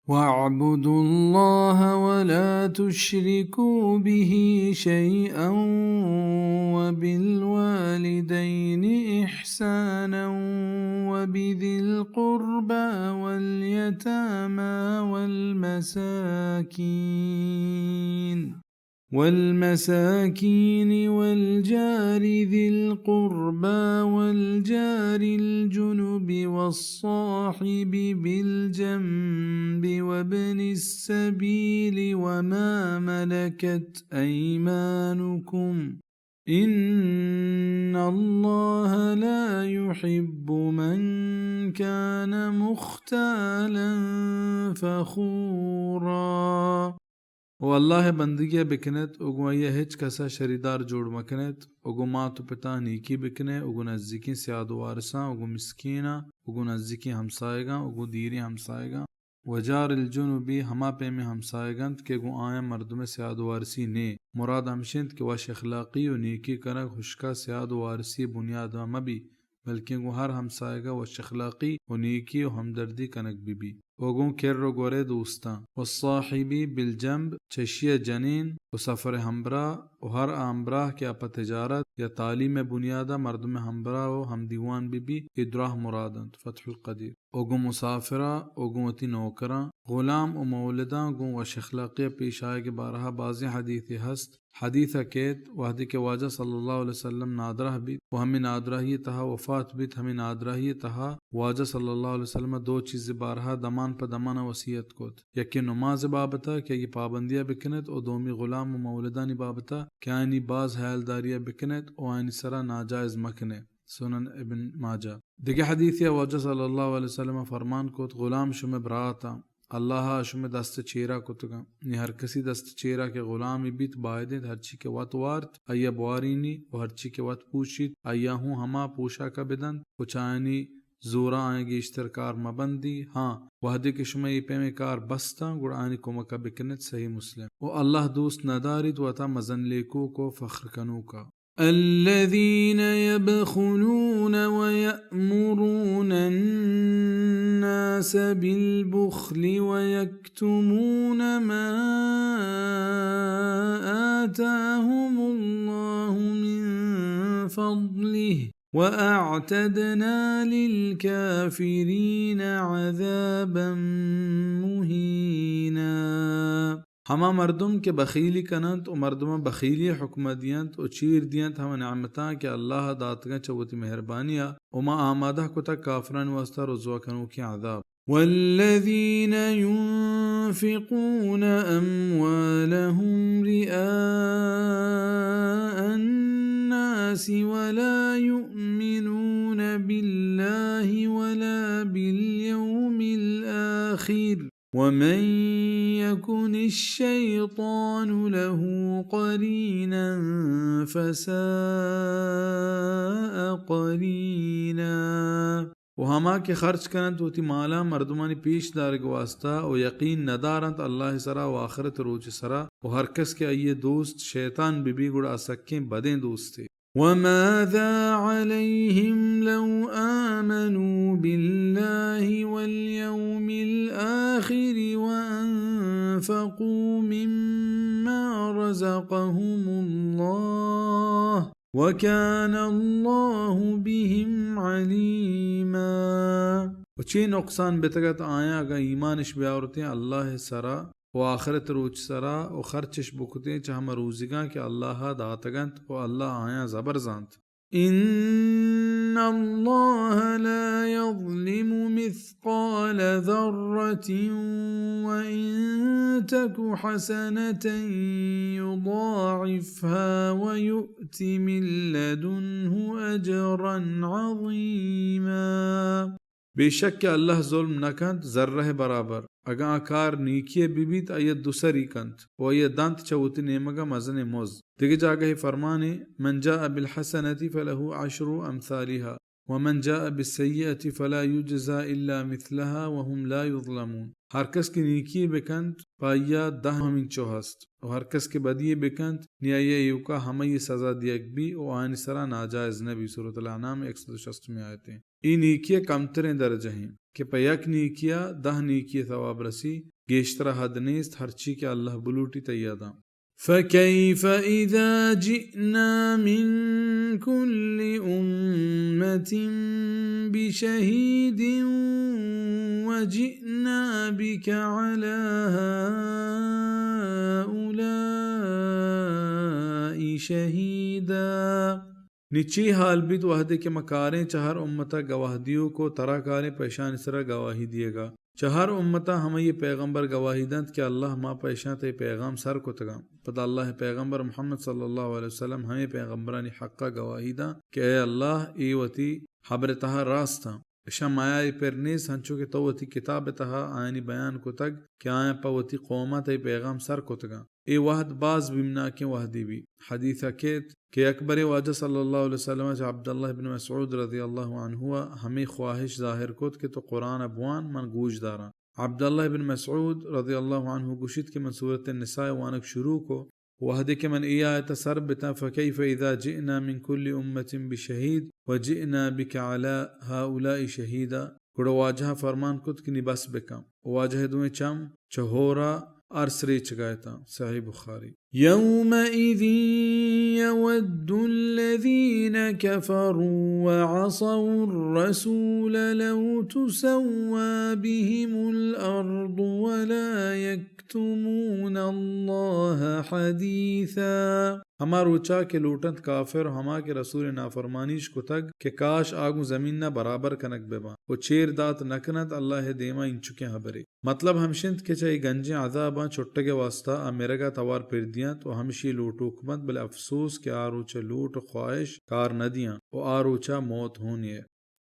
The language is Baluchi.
واعبدوا الله ولا تشركوا به شيئا وبالوالدين إحسانا وبذي القربى واليتامى والمساكين والمساكين والجار ذي القربى والجار الجنب والصاحب بالجنب وابن السبيل وما ملكت أيمانكم إن الله لا يحب من كان مختالا فخورا. و اللہ ءِ بندگی ءَ بکنیت و گوں آئی ءَ ہچ کس ءَ شریدار جوڑ مکنیت و گوں مات و پتاں نیکی بکنے و گوں نزیکیں سیاد و وارثاں و گوں مسکیناں و گوں نزیکیں ہمسایگاں و گوں دیریں ہمسایگاں و جار الجنبی ہما پیمیں ہمسایگ انت کہ گوں آیاں مردم ءِ سیاد و وارثی نے۔ مراد ہمش انت کہ وش اخلاقی و نیکی کنگ ہشکا سیاد و وارثی بنیاد ءَ مہ بی، بلکیں گوں ہر ہمسایگ ءَ وش اخلاقی و نیکی و ہمدردی کنگ بہ بی۔ و گوں کر و گور ءِ دوستاں، والصاحب بالجنب، چشی ءَ جنین و سفر ءِ ہمبراہ و ہر آ ہمبراہ کہ آ پہ تجارت یا تعلیم ءِ بنیاد ءَ مردم ءِ ہمبراہ و ہمدیوان بہ بی، اے دراہ مراد انت۔ فتح القدیر۔ و گوں مسافر ءَ و گوں وتی نوکراں، غلام و مولداں گوں وش اخلاقی ءَ پیش آیگ ءِ بارہ ءَ بازیں حدیثے ہست۔ حدیث ءَ کیت، وہدے کہ واجہ صلی اللہ علیہ وسلم نادراہ بیت و ہمے نادراہی ءِ تہا وفات بیت، ہمے نادراہی ءِ تہا واجہ صلی اللہ علیہ وسلم ءَ دو چیز ءِ بارہ ءَ دمان پہ دمان ءَ وصیت کت۔ یکے نماز ءِ بابت ءَ کہ آئی ءِ پابندی ءَ بکنیت و دومی غلام و مولدانی بابت ءَ کہ آیانی باز ہیالداری ءَ بکنیت و آیانی سرا ناجائز مکنے۔ سنن ابن ماجہ۔ دگہ حدیثے ءَ واجہ صلی اللہ علیہ وسلم ءَ فرمان کت، غلام شمئے برات آں، اللہ ءَ شمئے دست ءِ چیرا کتگاں۔ نی ہر کسی دست ءِ چیرا کہ غلامے بیت، باید انت ہرچی کہ وت وارت، آئی ءَ بوارینی و ہرچی کہ وت پوشیت، آئی ءَ ہوں ہما پوشاک ءَ بدنت و چہ آیانی زورا آیاں گیشتر کار مہ بندی۔ ہاں، وہدے کہ شمئے اے پیمیں کار بستاں، گڑا آیانی کمک ءَ بکنیت۔ صحیح مسلم۔ و اللہ دوست نداریت وتا مزن لیکوک و فخر کنوکا۔ الذين يبخلون ويأمرون الناس بالبخل ويكتمون ما آتاهم الله من فضله وأعتدنا للكافرين عذابا مهينا۔ ہما مردم کہ بخیلی کننت و مردماں بخیلی حکم دینت و چیر دینت ہما نعمتاں کہ اللہ داتگاں چہ وتی مہربانی ءَ، و ما آمادہ کتگ کافرانی واسطہ رسوا کنوکیں عذاب۔ والذين ينفقون أموالهم رئاء الناس ولا يؤمنون بالله ولا باليوم الآخر ومن يكن الشيطان له قرينا فساء قرينا۔ و ہما کہ خرچ کننت وتی مالاں مردمانی پیش دارگ واسطہ و یقین ندارنت اللہ سرا و آخرت روچ سرا، و ہر کس کہ آئی دوست شیطان بہ بی گڑا آ سکیں بدیں دوستے۔ وماذا عليهم لو آمنوا بالله واليوم الآخر وأنفقوا مما رزقهم الله وكان الله بهم عليما۔ و چے نقصان بتگت آیاں اگاں ایمانش بیاورتیں اللہ سرا و آخرت روچ سرا و خرچش بکتیں چہ ہما روزگاں کہ اللہ داتگنت و اللہ آیاں زبر زانت۔ إن الله لا يظلم مثقال ذرة وإن تك حسنة يضاعفها ويؤت من لدنه أجرا عظيما۔ بے شک کہ اللہ ظلم نہ کنت ذرہ برابر، اگاں آ کار نیکی بہ بیت، آئی دو سری کنت و آئی دنت چہ وتی نیمگا مزنیں مز۔ دگہ جاگہے فرمانے، من جاء بالحسنة فله عشر أمثالها ومن جاء بالسيئة فلا يجزى إلا مثلها وهم لا يظلمون۔ ہر کس کہ نیکی بکنت، پہ آئی دہ ہمینچو ہست، و ہر کس کہ بدی بکنت، نی آئی ایوکا ہمئی سزا دیگ بی و آیانی سرا ناجائز نہ بی۔ سورۃ الانعام ایک سد و شست میں آیتیں۔ اے نیکی ء کمتریں درجہ ایں۔ کہ پہ یک نیکیا دہ نیکی ثواب رسی، گیشترا حد نیست، ہرچی کہ اللہ بلوٹی تیا داں۔ فكيف إذا جئنا من كل أمة بشهيد وجئنا بك على هؤلاء شهيدا۔ نی چی حال بیت وہدے کہ ما کاریں چہ ہر امتا گواہ دیوک و ترا کاریں پہ اشانی سرا گواہی دیگا۔ چہ ہر امتا ہمے پیغمبر گواہی دنت کہ اللہ ما پہ اشاں تئی پیغام سر کتگاں۔ پدا اللہ پیغمبر محمد صلی اللہ علیہ وسلم ہمے پیغمبرانی حقا گواہی داں کہ اے اللہ، اے وتی حبر تہا راستاں۔ اشاں مایائے پر نیست، ہنچو کہ تو وتی کتاب تہا آیانی بیان کتگ کہ آیاں پہ وتی قوما تئی پیغام سر کتگاں۔ اے وہد باز بیمناکیں وہدے بی۔ حدیثا کیت کہ یک برے واجہ صلی اللہ علیہ وسلم چہ عبداللہ بن مسعود رضی اللہ عنہ ہمے خواہش ظاہر کت کہ تو قرآن بوان، من گوش داراں۔ عبداللہ بن مسعود رضی اللہ عنہ گوشیت کہ من سورت النساء وانگ شروع کو، وہدے کہ من اے آیت سر بتاں، فكيف إذا جئنا من كل أمة بشهيد وجئنا بك على هؤلاء شهيدا۔ گڑا واجہ فرمان کت کہ نی بس بکن۔ واجہ دوئیں چم چہ ہورا ارس ریچگا اتاں۔ صحیح بخاری۔ يومئذ يود الذين كفروا وعصوا الرسول لو تسوى بهم الأرض ولا يكتمون الله حديثا۔ ہما روچا کہ لوٹنت کافر و ہما کہ رسول نافرمانیش کتگ کہ کاش آ گوں زمینا برابر کنگ بباں و چیر دات نکننت اللہ دیما اینچکیں حبرے۔ مطلب ہمش انت کہ چہ اے گنجیں عذاباں چٹگ ء واستا آ مرگ ء توار پر دیاں و ہمشی لوٹوک بنت، بلے افسوس کہ آ روچ ء لوٹ و خواہش کار نہ دیاں و آ روچ ء موت ہون یے۔